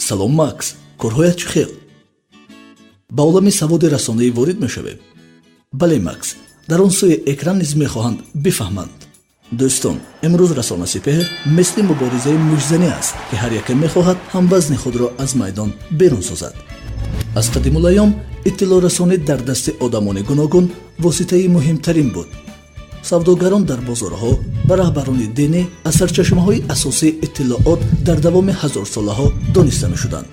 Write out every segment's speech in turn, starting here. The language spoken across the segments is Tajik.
Салом, Макс, корҳоят чӣ хел? Ба олами саводи расонаӣ ворид мешавем. Бале, Макс, дар он сӯи экран низ мехоҳанд бифаҳманд. Дӯстон, имрӯз расона сипеҳр мисли муборизаи муштзанӣ аст, ки ҳар яке мехоҳад ҳамвазни худро аз майдон берун созад. Аз қадимулайём иттилоърасонӣ дар дасти одамони гуногун воситаи муҳимтарин буд. Савдогарон дар бозорҳо ва раҳбарони динӣ аз сарчашмаҳои асосии иттилоот дар давоми ҳазорсолаҳо дониста мешуданд.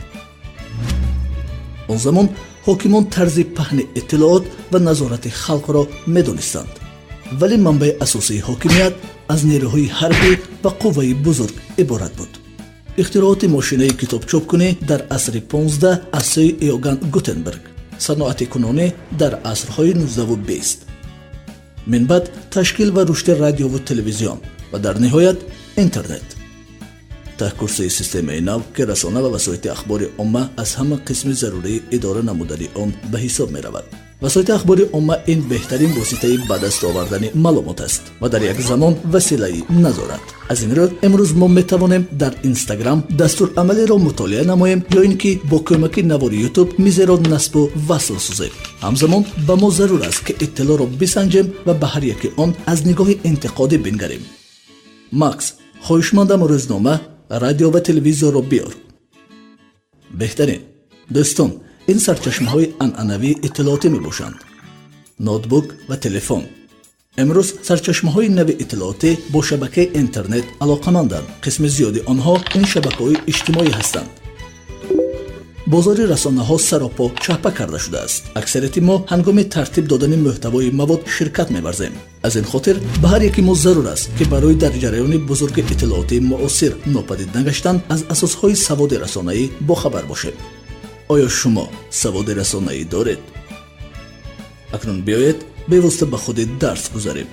Он замон ҳокимон тарзи паҳни иттилоот ва назорати халқро медонистанд, вале манбаи асосии ҳокимият аз нерӯҳои ҳарбӣ ва қувваи бузург иборат буд. Ихтирооти мошинаи китобчопкунӣ дар асри 15 аз сӯи Иоганн Гутенберг, саноати кунонӣ дар асрҳои 19-у 20, минбаъд ташкил ва рушди радиову телевизион ва дар ниҳоят интернет. Таҳкурсии системаи нав, ки расона ва васоити ахбори омма аз ҳама қисми зарурии идора намудани он ба ҳисоб меравад. Васоити ахбори омма ин беҳтарин воситаи ба даст овардани маълумот аст ва дар як замон василаи назорат. Аз ин рӯ имрӯз мо метавонем дар Инстаграм дастурамалиро мутолиа намоем ё ин ки бо кӯмаки навори Ютуб мизеро насбу васл созем. Ҳамзамон ба мо зарур аст, ки иттилоъро бисанҷем ва ба ҳар яки он аз нигоҳи интиқодӣ бингарем. Макс, хоҳишмандам, рӯзнома, радио ва телевизорро биёр. Беҳтарин. Дӯстон, ин сарчашмаҳои анъанавии иттилоотӣ мебошанд: ноутбук ва телефон. Имрӯз сарчашмаҳои нави иттилоотӣ бо шабакаи интернет алоқаманданд. Қисми зиёди онҳо ин шабакаҳои иҷтимоӣ ҳастанд. Бозори расонаҳо саропо чапа карда шудааст. Аксарияти мо ҳангоми тартиб додани мӯҳтавои мавод ширкат меварзем. Аз ин хотир ба ҳар яки мо зарур аст, ки барои дар ҷараёни бузурги иттилоотии муосир нопадид нагаштан аз асосҳои саводи расонаӣ бохабар бошем. Оё шумо саводи расонаӣ доред? Акнун биёед, бевосита ба худи дарс гузарем.